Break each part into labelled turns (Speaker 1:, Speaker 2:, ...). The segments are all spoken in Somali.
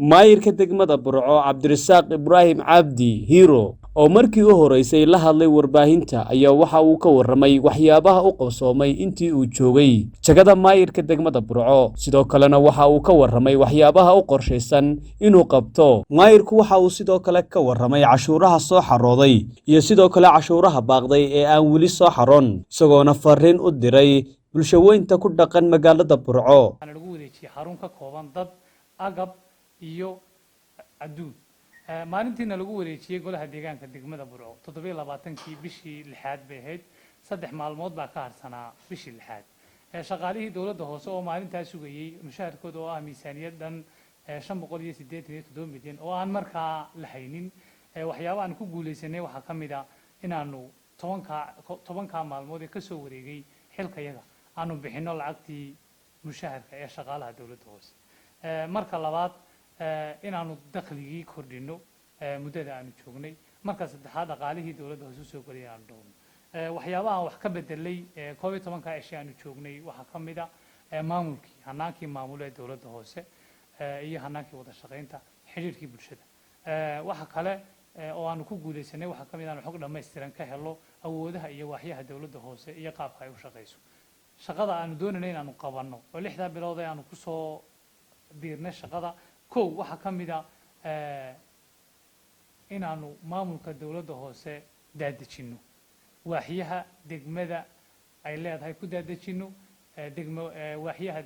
Speaker 1: Maayirka degmada Burco, Cabdirasaaq Ibraahim Cabdi Hiiro, oo markii u horeysay la hadlay warbaahinta, ayaa waxa uu ka warramay waxyaabaha u qabsoomay intii uu joogay jagada maayirka degmada Burco. Sidoo kalena waxa uu ka warramay waxyaabaha u qorshaysan inuu qabto. Maayirku waxa uu sidoo kale ka warramay cashuuraha soo xarooday iyo sidoo kale cashuuraha baaqday ee aan weli soo xaroon, isagoona fariin u diray bulshaweynta ku dhaqan magaalada Burco.
Speaker 2: Waxaana lagu wareejiyey xarun ka kooban dad, agab iyo adduun. Maalintiina lagu wareejiyey golaha deegaanka degmada Burco, 27-kii bishii lixaad bay ahayd. 3 maalmood baa ka harsanaa bishii lixaad. Shaqaalihii dowladda hoose oo maalintaa sugayey mushaharkooda, oo ah miisaaniyad dhan 587 milyan oo aan markaa la haynin, waxyaaba aan ku guuleysanay waxaa ka mid a inaanu 10-kaa maalmood ee kasoo wareegay xilkayaga aanu bixinno lacagtii mushaharka ee shaqaalaha dowladda hoose. Marka labaad, inaanu dakhligii kordhino muddada aanu joognay. Marka saddexaad, dhaqaalihii dowladda hoose usoo gelay inaanu dhowno. Waxyaabaha wax ka bedelay 11-ka cishe aanu joognay waxaa ka mid a maamulkii, hanaankii maamulo ee dowladda hoose iyo hanaankii wada shaqaynta, xidhiirkii bulshada. Waxa kale oo aanu ku guuleysanay waxaa ka mid aanu xog dhammaystiran ka helo awoodaha iyo waaxyaha dowladda hoose iyo qaabka ay u shaqayso. Shaqada aanu doonayna inaanu qabanno oo 6-daa bilood ee aanu kusoo biirnay shaqada, kow waxaa ka mid a inaanu maamulka dowladda hoose daadejinno, waaxyaha degmada ay leedahay ku daadejinno, degmo waaxyaha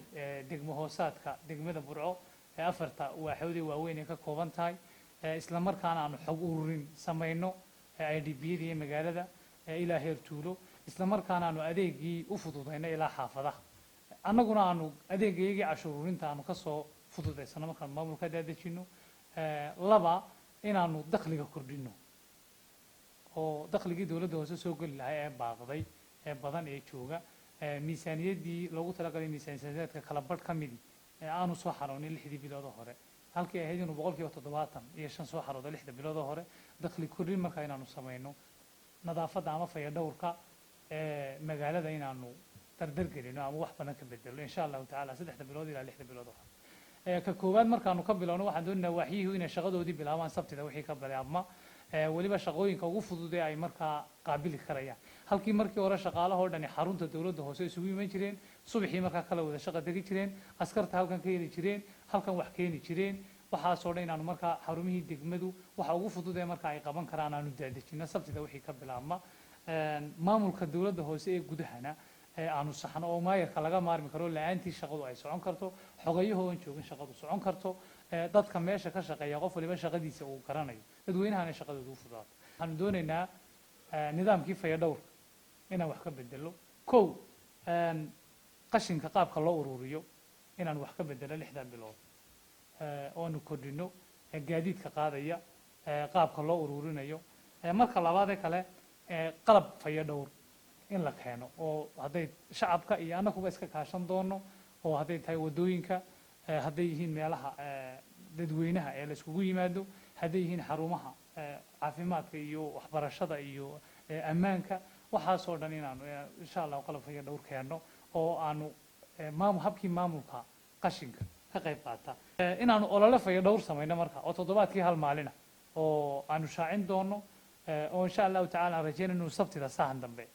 Speaker 2: degmo hoosaadka degmada Burco ee afarta waaxoodee waaweyn ay ka kooban tahay, isla markaana aanu xog ururin samayno IDP-yada iyo magaalada ilaa heer tuulo, isla markaana aanu adeegii u fududayno ilaa xaafadaha, annaguna aanu adeegayagii cashuur ururinta aanu kasoo fududaysano markaan maamulka daadejino. Laba, inaanu dakhliga kordhino oo dakhligii dowladda hoose soo geli lahaa ee baaqday ee badan ee jooga miisaaniyaddii loogu talagalay miisaaniyadeedka kala badh ka midi ee aanu soo xaroonin 6-dii biloodoo hore, halkii ahayd inuu 75% soo xaroodo 6-da biloodoo hore. Dakhli kordhin markaa inaanu samayno, nadaafadda ama fayadhowrka magaalada inaanu dardar gelino ama wax badan ka bedelo, insha Allahu tacaala, 3-da bilood ilaa 6-da bilood oo hore. Ka koowaad markaanu ka bilowno, waxaan doonaynaa waaxyihii inay shaqadoodii bilaabaan Sabtida wixii ka bilaabma, weliba shaqooyinka ugu fudud ee ay markaa qaabili karayaan, halkii markii hore shaqaalahoo dhani xarunta dowladda hoose isugu iman jireen subaxii, markaa kala wada shaqa tegi jireen, askarta halkan ka heli jireen, halkan wax keeni jireen. Waxaasoo dhan inaanu markaa xarumihii degmadu waxa ugu fudud ee markaa ay qaban karaan aanu daadejino Sabtida wixii ka bilaabma. Maamulka dowladda hoose ee gudahana aanu saxno oo maayarka laga maarmi karo, la-aantii shaqadu ay socon karto, xogayahoo aan joogin shaqadu socon karto, dadka meesha ka shaqeeya qof waliba shaqadiisa uu garanayo, dadweynahana shaqadooda u fudaato. Waxaanu doonaynaa nidaamkii fayadhowrka inaan wax ka bedelo. Kow, qashinka qaabka loo ururiyo inaan wax ka bedelo 6-da bilood oo aanu kordhino gaadiidka qaadaya, qaabka loo ururinayo. Marka labaadee kale, qalab fayadhowr in la keeno oo hadday shacabka iyo annaguba iska kaashan doono, oo hadday tahay waddooyinka, hadday yihiin meelaha dadweynaha ee la iskugu yimaado, hadday yihiin xarumaha caafimaadka iyo waxbarashada iyo ammaanka, waxaasoo dhan inaanu insha Allahu qalab fayadhowr keenno oo aanu maamul habkii maamulka qashinka ka qayb qaata. Inaanu olole fayadhowr samayno marka oo toddobaadkii hal maalina oo aanu shaacin doono, oo insha Allahu tacala aan rajeynayno inuu Sabtida saahan dambe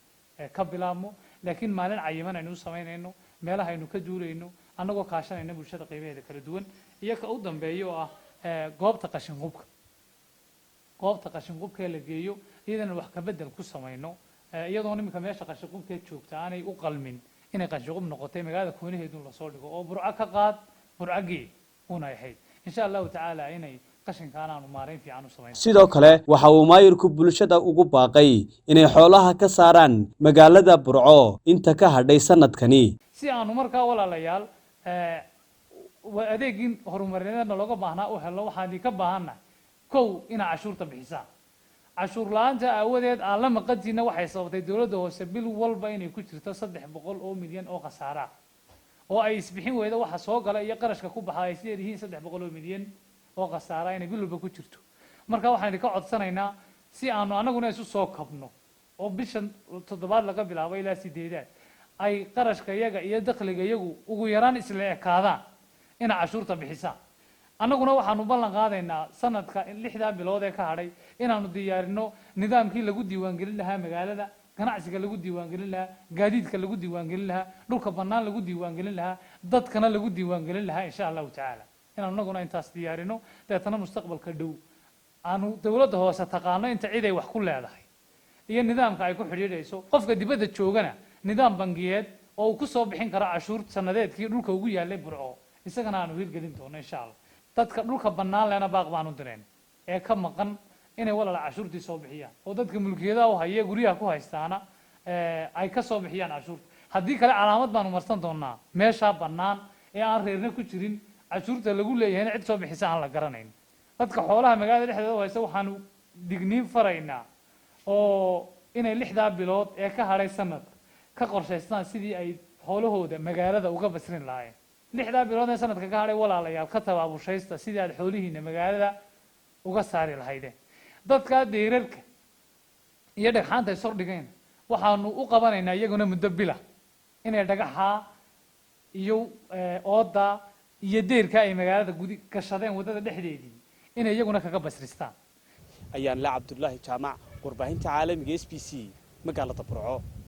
Speaker 2: ka bilaabmo, laakiin maalin cayiman aynu u samaynayno, meelaha aynu ka duulayno, annagoo kaashanayna bulshada qaybaheeda kala duwan. Iyo ka u dambeeya oo ah goobta qashin qubka, goobta qashin qubkee la geeyo, iyadana wax ka bedel ku samayno, iyadoon iminka meesha qashin qubkee joogta aanay u qalmin inay qashin qub noqotay, magaalada koonaheedu lasoo dhigo oo Burco ka qaad, Burco gee una ahayd. Insha Allahu tacaala inay qashinkaan aanu maarayn fiican u samayno.
Speaker 1: Sidoo kale waxa uu maayirku bulshada ugu baaqay inay xoolaha ka saaraan magaalada Burco inta ka hadhay sanadkani.
Speaker 2: Si aanu markaa, walaalayaal, adeegii horumarineedna looga baahnaa u helno, waxaan idinka baahannahay, kow, inaad cashuurta bixisaan. Cashuur la-aanta aawadeed aan la maqantiina waxay sababtay dowladda hoose bil walba inay ku jirto 300 milyan oo khasaara ah, oo ay isbixin weydo waxa soo gala iyo qarashka ku baxa ay sideed yihiin, 300 milyan oo khasaara inay bil walba ku jirto. Marka waxaan idinka codsanaynaa, si aanu annaguna isu soo kabno oo bishan toddobaad laga bilaabo ilaa sideedaad ay qarashka iyaga iyo dakhliga iyagu ugu yaraan isla ekaadaan, inaad cashuurta bixisaan. Annaguna waxaanu ballan qaadaynaa sanadka 6-daa bilood ee ka hadhay inaanu diyaarino nidaamkii lagu diiwaangelin lahaa magaalada, ganacsiga lagu diiwaangelin lahaa, gaadiidka lagu diiwaangelin lahaa, dhulka bannaan lagu diiwaangelin lahaa, dadkana lagu diiwaangelin lahaa, insha Allahu tacaala. Inaanu annaguna intaas diyaarino, deetana mustaqbalka dhow aanu dowladda hoose taqaano inta cid ay wax ku leedahay iyo nidaamka ay ku xidhiidhayso. Qofka dibadda joogana nidaam bangiyeed oo uu ku soo bixin karo cashuur sanadeedkii dhulka ugu yaallay Burco isagana aanu hirgelin doono, insha Allah. Dadka dhulka bannaan lena baaq baanu direen ee ka maqan inay walaala cashuurtii soo bixiyaan, oo dadka mulkiyadaha u haya guryaha ku haystaana ay ka soo bixiyaan cashuurta. Haddii kale calaamad baanu marsan doonaa meeshaa bannaan ee aan reerna ku jirin, cashuurta lagu leeyahayna cid soo bixisa aan la garanayn. Dadka xoolaha magaalada dhexdeeda u haysta waxaanu digniin faraynaa oo inay 6-daa bilood ee ka hadhay sanadka ka qorshaystaan sidii ay xoolahooda magaalada uga basrin lahaayeen. 6-daa bilood ee sanadka ka hadhay, walaalayaal, ka tabaabushaysta sidii aad xoolihiina magaalada uga saari lahaydeen. Dadkaa deyrarka iyo dhagxaanta ay sordhigeen waxaanu u qabanaynaa iyaguna muddo bila inay dhagaxaa iyo ooda iyo deyrka ay magaalada gudi gashadeen waddada dhexdeedii inay iyaguna kaga basristaan.
Speaker 1: Ayaan la Cabdulaahi Jaamac, warbaahinta caalamiga SBC, magaalada Burco.